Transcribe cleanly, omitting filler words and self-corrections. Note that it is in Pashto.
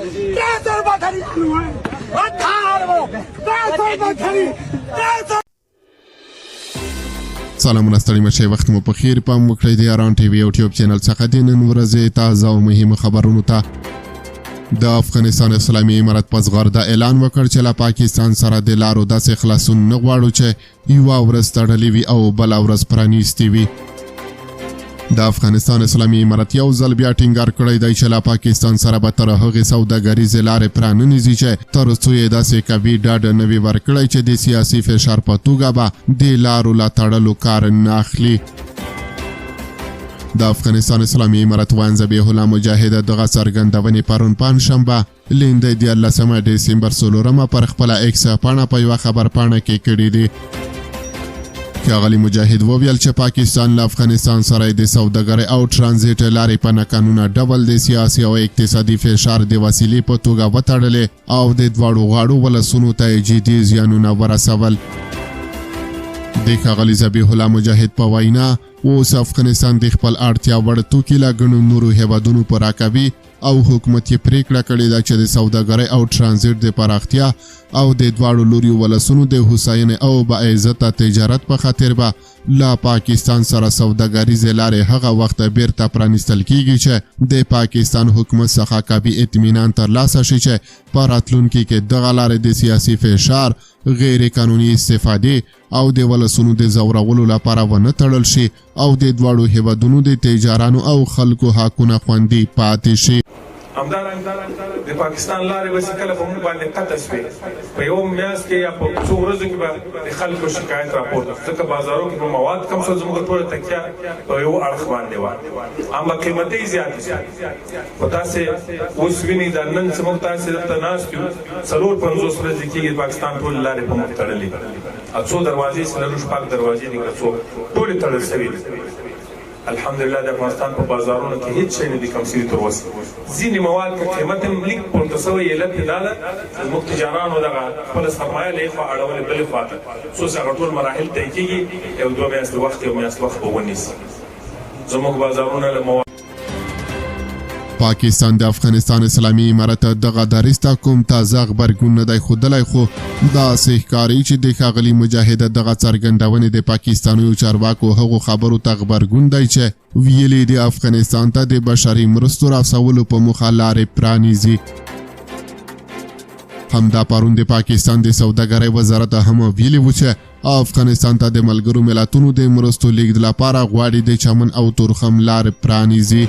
300 ਰੁਪਏ ਥੜੀ 300 ਰੁਪਏ ਥੜੀ 300। سلامونه، ستړي مشه، وخت مو په خیر. پام وکړئ د ایران ټي وي یوټیوب چینل څخه د نن ورځې تازه او مهمو خبرونو ته. د افغانستان اسلامي امارت په زغرده اعلان وکړ چې له پاکستان سره د لارو داسې خلاصون نه غواړو چې یوه ورځ تړلې وي او بله ورځ پرانیستې وي. د افغانستان اسلامي امارت یو ځل بیا ټینګار کړی دی چې له پاکستان سره به تر هغې سوداګریزې لارې پراننیزي چې تر څو یې داسې قوي ډاډ نه وي ورکړی چې د سیاسي فشار په توګه به د لارو له تړلو کار نه اخلي. د افغانستان اسلامي امارت ویاند ذبیح الله مجاهد دغه څرګندونې پرون پنجشنبه، لیندۍ 13مه، ډسمبر 4مه، پر خپله ایکس پاڼه په یوه خبرپاڼه کې کړې دي. ښاغلي مجاهد وویل چې پاکستان له افغانستان سره د سوداګرۍ او ترانزیټ لارې په ناقانونه ډول د سیاسي او اقتصادي فشار د وسیلې په توګه وتړلې او د دواړو غاړو ولسونو ته یې جدي زیانونه ورسول. د ښاغلي ذبیح الله مجاهد په وینا، اوس افغانستان د خپل اړتیا وړ توکي له ګڼو نورو هیوادونو پوره کوي او حکومت یې پریکړه کړې ده چې د سوداګرۍ او ترانزیټ د پراختیا او د دواړو لوریو ولسونو د هوساینې او باعزته تجارت په خاطر به له پاکستان سره سوداګریزې لارې هغه وخت بیرته پرانیستل کیږي چې د پاکستان حکومت څخه قوي اطمینان ترلاسه شي چې په راتلونکي کې دغه لارې د سیاسي فشار، غیر قانوني استفادې او د ولسونو د ځورولو لپاره ونه تړل شي او د دواړو هیوادونو د تجارانو او خلکو حقونه خوندي پاتې شي. همدارنګه د پاکستان لارې به چې کله په موږ باندې قطع شوې، په یو میاشت کې یا په څو ورځو کې به د خلکو شکایت راپورته شو، ځکه بازارو کې به مواد کم شول. زموږ ټوله تکیه په یو اړخ باندې وه، اما قیمتۍ زیاتې شوې. خو تاسې اوس وینئ، دا نن چې موږ تاسې دلته ناست یو، 54 ورځې کېږي پاکستان ټولې لارې په موږ تړلې او څو دروازې چې لرو، شپږ دروازې دي که څو، ټولې تړل شوې دي. الحمدلله، د افغانستان په بازارونو کې هیڅ شی نه دي کم شوي تر اوسه. ځینې مواد که قیمت هم لږ پورته شوی، علت یې دا ده چې زموږ تجارانو دغه خپله سرمایه له یوې خوا اړولې بلې خوا ته، څو چې هغه ټول مراحل طی کېږي، یو دوه میاشتې وخت، یو میاشت وخت به ونیسي. زموږ بازارونه له مواد پاکستان د افغانستان اسلامي امارت دغه دریځ ته کوم تازه غبرګون نه دی ښودلی، خو داسې ښکاري چې د ښاغلي مجاهد دغه څرګندونې د پاکستانیو چارواکو هغو خبرو ته غبرګون دی چې ویلي د افغانستان ته د بشري مرستو رسولو په موخه لارې پرانیزي. همدا پرون د پاکستان د سوداګرۍ وزارت هم ویلي و چې افغانستان ته د ملګرو ملتونو د مرستو لیږد لپاره غواړي د چمن او تورخم لارې پرانیزي.